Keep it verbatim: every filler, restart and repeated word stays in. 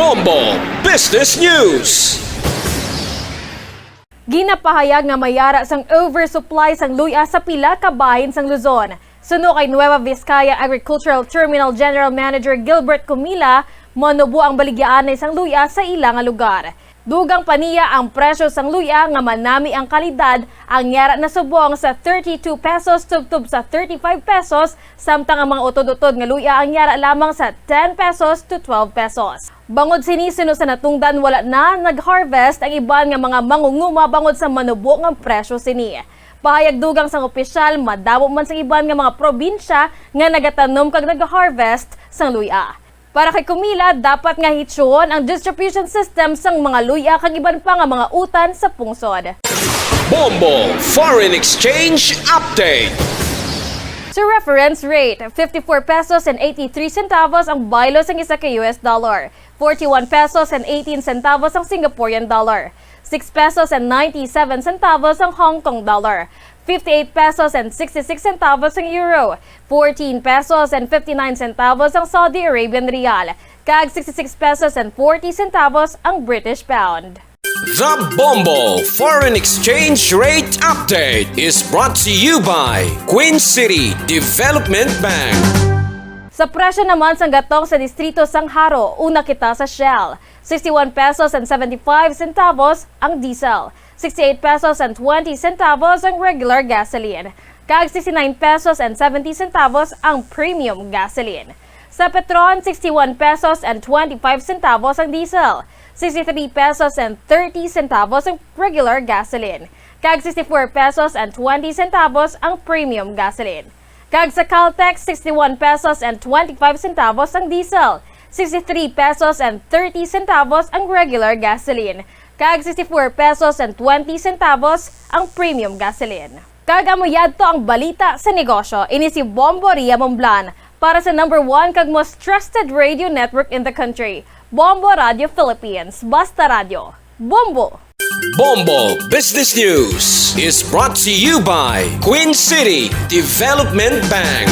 Bombo Business News. Ginapahayag nga may ara sang oversupply sang luya sa pila ka bahin sang Luzon. Suno kay Nueva Vizcaya Agricultural Terminal General Manager Gilbert Comila, manubo ang baligyaanay sang luya sa ila nga lugar. Dugang pa niya ang presyo sang luya nga manami ang kalidad, ang yara na subong sa thirty-two pesos tubtob sa thirty-five pesos, samtang ang mga utod-utod nga luya ang yara lamang sa ten pesos to twelve pesos. Bangod sini, suno sa natungdan, wala na nag-harvest ang iban nga mga mangunguma bangod sa manubo nga presyo sini. Pahayag dugang sang opisyal, madamo man sa iban nga mga probinsya nga nagatanom kag nag-harvest sang luya. Para kay Comila, dapat nga hitsuhon ang distribution system sang mga luya kag iban pa nga mga utan sa pungsod. Bombo Foreign Exchange Update. Sa reference rate, fifty-four pesos and eighty-three centavos ang baylo sang isa ka U S dollar, forty-one pesos and eighteen centavos ang Singaporean dollar, six pesos and ninety-seven centavos ang Hong Kong dollar, fifty-eight pesos and sixty-six centavos ang euro, fourteen pesos and fifty-nine centavos ang Saudi Arabian rial, kag sixty-six pesos and forty centavos ang British pound. The Bombo Foreign Exchange Rate Update is brought to you by Queen City Development Bank. Sa presyo naman sang gatong sa distrito sang Jaro, una kita sa Shell. Sixty-one pesos and seventy-five centavos ang diesel, sixty-eight pesos and twenty centavos ang regular gasoline, kag sixty-nine pesos and seventy centavos ang premium gasoline. Sa Petron, sixty-one pesos and twenty-five centavos ang diesel, sixty-three pesos and thirty centavos ang regular gasoline, kag sixty-four pesos and twenty centavos ang premium gasoline. Kag sa Caltex, sixty-one pesos and twenty-five centavos ang diesel, sixty-three pesos and thirty centavos ang regular gasoline, kag sixty-four pesos and twenty centavos ang premium gasoline. Kag amo yadto ang balita sa negosyo. Ini si Bombo Ria Momblan para sa number one kag most trusted radio network in the country, Bombo Radio Philippines. Basta Radyo, Bombo! Bombo Business News is brought to you by Queen City Development Bank.